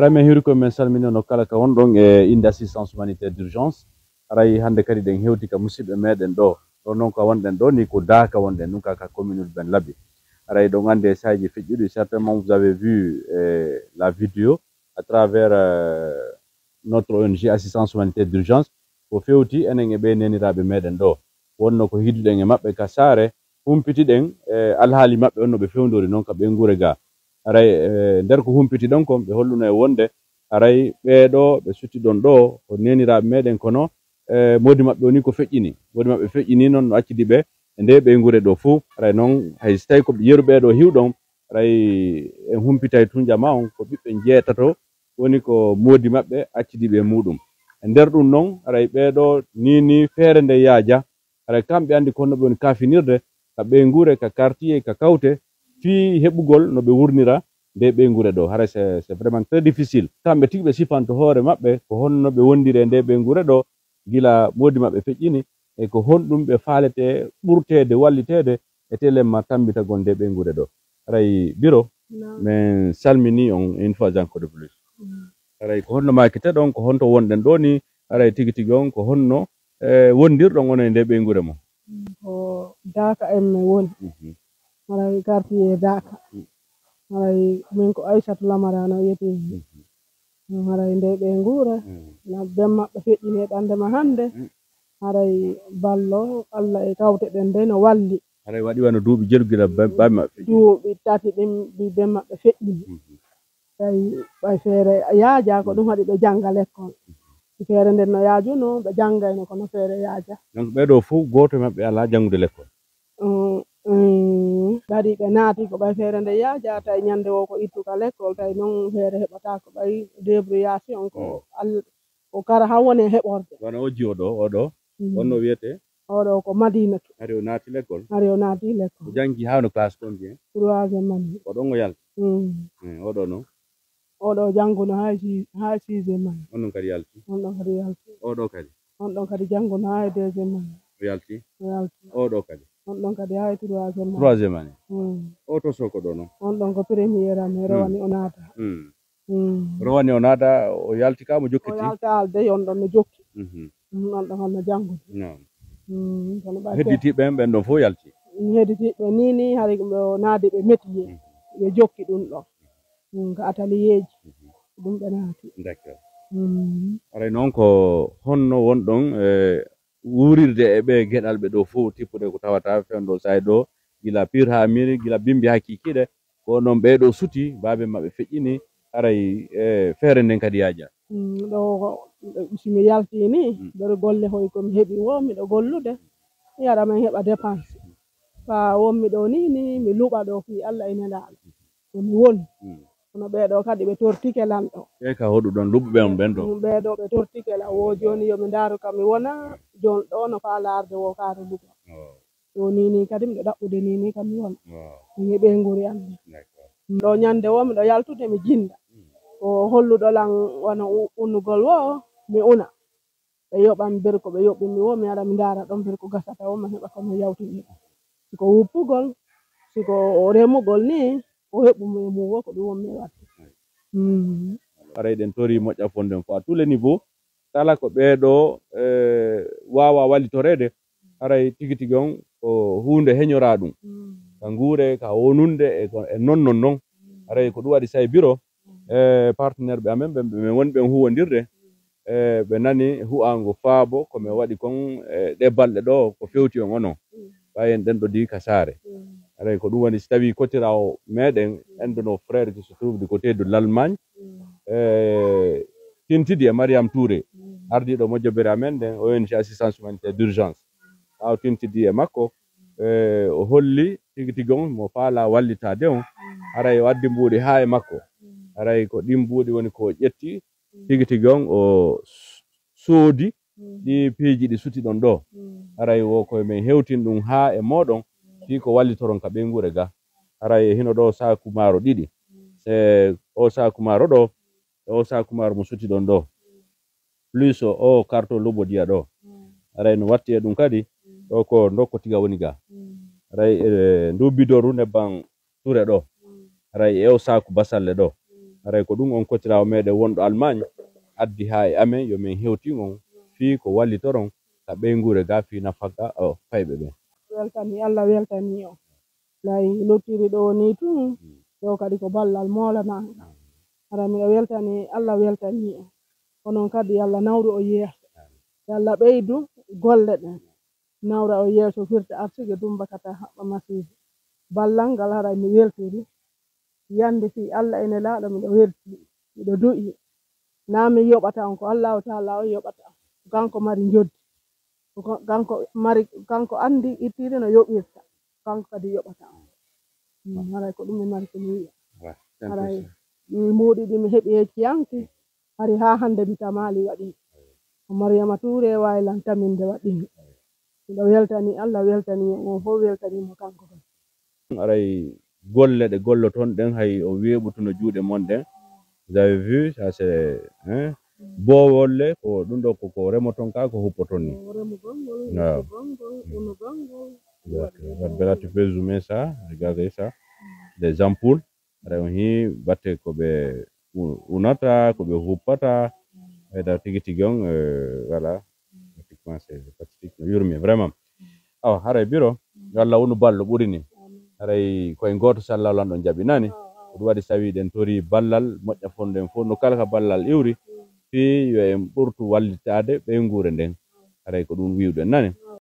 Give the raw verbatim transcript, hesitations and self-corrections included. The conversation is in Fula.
Haray men hiiri ko men salmini on kala ka wonɗon e innde assistance humanitaire d'urgence. Haray hannde kadi ɗen hewti ka musiɓɓe meɗen ɗo. Ɗo noon ka wonɗen ɗo ni ko Daaka wonɗen ɗum ka, ka commune urbaine Labbi. Haray ɗon anndi e saaji feƴƴuɗi, certainement vous avez vu, eh, la vidéo à travers, euh, notre O N G assistance humanitaire d'urgence. Ko fewti enen e ɓee neeniraaɓe meɗen ɗo. Wonno ko hiiduɗen e maɓɓe ka saare, humpitiɗen, eh, alhaali maɓɓe on no ɓe fewndori noon ka ɓeynguure ga. Haray, eh, nder ko humpitiɗon kon, ɓe holluno e wonde haray ɓee ɗo ɓe suttiɗon ɗo ko neeniraaɓe meɗen, kono, eh, moodi maɓɓe o ni ko feƴƴini. Moodi maɓɓe feƴƴini noon no accidi ɓe e nde ɓeynguure ɗo fof. Haray noon hay so tawi ko yeru ɓee ɗo hiwɗon, haray en humpitay tun ƴama on ko ɓiɓɓe njeetato woni ko moodi maɓɓe accidi ɓe e muɗum. E nder ɗum noon, haray ɓee ɗo ni, ni feere nde yaaja, haray kamɓe anndi ko honno ɓe woni kaafinirde ka ɓeynguure, ka quartier, ka kawte, fii heɓugol no ɓe wurnira nde ɓeynguure ɗo. Haray c'est, c'est vraiment très difficile. Kamɓe tigi ɓe sifanto hoore maɓɓe ko honno ɓe wondiri e nde ɓeynguure ɗo, gila moodi maɓɓe feƴƴini, e ko honɗum ɓe faalete ɓurteede walliteede e telen ma tammbitagol nde ɓeynguure ɗo. Haray Biro, Naam. Men salmini on une fois encore de plus. Mm. Haray ko honno maakiteɗon, ko honto wonɗen ɗo ni, haray tigi tigi on, ko honno, eh, wondirɗon onon e nde ɓeynguure mon? Mm, ko Daaka en men woni. Mhm. Haray quartier Daaka. Mm. Haray min ko Aysatu Lamara no wiyetee. Mhm. Mm, haray nde ɓeynguure, Mm. na ben maɓɓe feƴƴini e ɓannde ma hannde. Mm. Haray ballo, Alla e kawte ɗen de no walli. Haray waɗi wano duuɓi jeɗu gila ba-, baabi maɓɓe feƴƴi. Duuɓi tati ɗin bi ben maɓɓe feƴƴini. Mhm. Tawi ɓay feere yaaja ko ɗum waɗi ɓe jannga lekkol. Si feere nden no yaajuno, ɓe janngayno kono feere yaaja. Donc ɓee ɗo fof gooto e maɓɓe alaa janngude lekkol. Mm, mm. Kadi ɓe naati ko ɓay feere nde yaaja, tawi ñande wo ko ittu ka lekkol, tawi noon feere heɓata ko ɓay débrouillation ko Mm. Al-, ko kara han woni e heɓorde. Wano o jiyo ɗo, o ɗo, Mm. on no wiyete? O ɗo ko Madinatu. Hari o naati lekkol? Hari o naati lekkol. O janngi haa no classe combien? Troisième année. Ko ɗon o yalti? Mm. Eh, o ɗo no? O ɗo jannguno haa si-, haa sixième année. On ɗon kadi yalti? On ɗon kadi yalti. O ɗo kadi? On ɗon kadi jannguno haa e deuxième année. O yalti? O yalti. O ɗo kadi? On ɗon kadi haa e troisième année. Troisième année. Mm. O to Soko ɗo no? On ɗon ko première année, Mm. rowani o naata. Mm. Mm. Rowani o naata, o yalti ka mo jokkiti? O yaltaali de, on ɗon no jokki. Mhm. Mm, on ɗon on no janngude. Naam. Mm, kono ɓay Hedditiiɓe ɓen, ɓen ɗon fof yalti? Mm, hedditiiɓe ni, ni, hari ɓe o naadi ɓe métier. Mhm. Ɓe jokki ɗum ɗon. Mm, ko atelier ji. Mhm. Ɗum ɓe naati. D'accord. Mm. Haray noon ko honno wonɗon, eh, wuurirde e ɓe geɗalɓe ɗo fof, tippude ko tawata fewndo saa'i ɗo, gila pire haa mire, gila bimbi haa kikiiɗe, ko noon ɓee ɗo suti, baabe maɓɓe feƴƴini, haray, eh, feere nden kadi yaaja. Mm, ɗo ko, si mi yaltii ni, Mm. nder golle hoy ko mi heɓi wo, miɗo gollude, mi ara min heɓa dépense. Faa won miɗo ni, ni mi luɓa ɗo fii Alla e Nelaaɗo. Ko mi woni. Mm. Kono ɓee ɗo kadi ɓe tortike lan ɗo. E ka hoɗu ɗon luɓɓuɓe on ɓen ɗo? Mm, ɓee ɗo ɓe tortike lan. Wo jooni yo mi ndaaru ka mi wona, jon ɗo no faa laarde wo kaare luɓa. Oh. Ɗo ni, ni kadi miɗo ɗaɓɓude ni, ni ka mi wona. Oh. Mi ɓeynguure am ni. D'accord. Ɗo ñande wo miɗo yaltude mi jinda. Mm. Ko holluɗo lan wano u-, unnugol wo, mi una. Ɓe yoɓan nder ko ɓe yoɓi mi wo, mi ara mi ndaara ɗon nder ko gasata wo, mi heɓa ko mi yawtini. Si ko wuppugol, si ko remugol ni, ko heɓu mi e mum wo, ko ɗum won mi waɗde. Mm. Haray ɗen tori moƴƴa fonden ko à tous les niveaux. Kala ko ɓee ɗo, eh, waawa wallitoreede, haray tigi tigi on ko huunde heñoraa ɗum. Mm. Ka nguure, ka wonunde, e ko, e non non non. Mm. Haray ko ɗum waɗi say biro, Mm. e partenaire ɓe amen, ɓe, ɓe woni ɓen huwondirde, Mm. e ɓe nani hu'aango faabo ko min waɗi kon, e ɗe balɗe ɗo, ko fewti on onon. Mm. Ɓay en ɗen ɗo di ka saare. Mm. Haray ko ɗum woni si tawi kotirawo meɗen, Mm. un de nos frères qui se trouve du côté de l'Allemagne, Mm. e tintidi e Mariam Touré, Mm. ardiiɗo mojobere amen nden, O N G Assistance Humanitaire d'Urgence. Ɓaawo tintidi e makko, e o holli tigi tigi on mo faala wallitaade on, Mm. haray o addi mbuuɗi haa e makko. Mm. Haray ko ɗin mbuuɗi woni ko o ƴetti, Mm. tigi tigi on o s-, soodi Mm. ɗi piiji ɗi suti ɗon ɗo. Mm. Haray wo koye men hewtin ɗum haa e mooɗon, Mm. fii ko wallitoron ka ɓeynguure ga. Haray e hino ɗo saaku maaro ɗiɗi. Mm. Se o saaku maaro ɗo, e o saaku maaro mo suti ɗon ɗo. Mm. Plus o karto lobo diya ɗo. Mm. Haray no watti e ɗum kadi, Mm. ɗo ko ndokko tiga woni ga. Mm. Haray e ndu bidoru nebban ture ɗo. Mm. Haray e o saaku basalle ɗo. Mm. Haray ko ɗum on kociraawo meɗen wonɗo Allemagne addi haa e amen, yo min hewtin on fii ko wallitoron ka ɓeynguure ga fii nafaka o fayɓe ɓen. Weltani Allah, weltani o. Lay lottiri ɗo ni tun, ɗo kadi ko ballal moolananga. Hara miɗo weltani Allah, weltani o. Onon kadi Allah nawru o yeeso. Yo Allah ɓeydu golle ɗen. Nawra o yeeso firti arsike dumbakata haɓɓa masiibo. Ballal ngal haray mi weltiri. Yande fii Allah e Nelaaɗo miɗo welti, miɗo du'i. Naa mi yoɓata on, ko Allahu Taala on yoɓata. Kanko mari njoddi. Ko kanko mari, kanko andi ittiri no yoɓirta. Kanko kadi yoɓata on. Mm, haray ko ɗum mi mari ko mi wi'a. Haray ɗi mbuuɗi ɗi mi heɓi hecciyanke. Hari haa hande mi tamaali waɗi. Ko Mariama Tuure waawi lan taminde waɗi mi. Miɗo weltani Allah, weltani mo, on fof weltani mo kanko kadi. Aray golle ɗe golloton ɗen hay o weeɓutuno juuɗe mon ɗen. Vous avez vu, ça c'est, hein, boowolle ko ɗum ɗo ko, ko remoton ka ko huppoton ni. Remugol ngol, huppugol ngol, unugol ngol. Bella, tu peux zoomer ça, regarder ça. Des ampoules. Aray on hii batte ko ɓe u-, unata, ko ɓe huppata. Ɓeyda tigi tigi on, euh, voilà. Pratiquement c'est pacifique, no yurmi vraiment. Awa haray biro, yo Allah wonu ballo ɓuri ni. Haray koye gooto sallallahu lan ɗon jaɓi nani. Ko ɗum waɗi sawi ɗen tori ballal moƴƴa fonɗen fof no kala ka ballal iwri. Fii yo en ɓurtu wallitaade ɓeynguure nden. Haray ko ɗum wi'uɗen nani.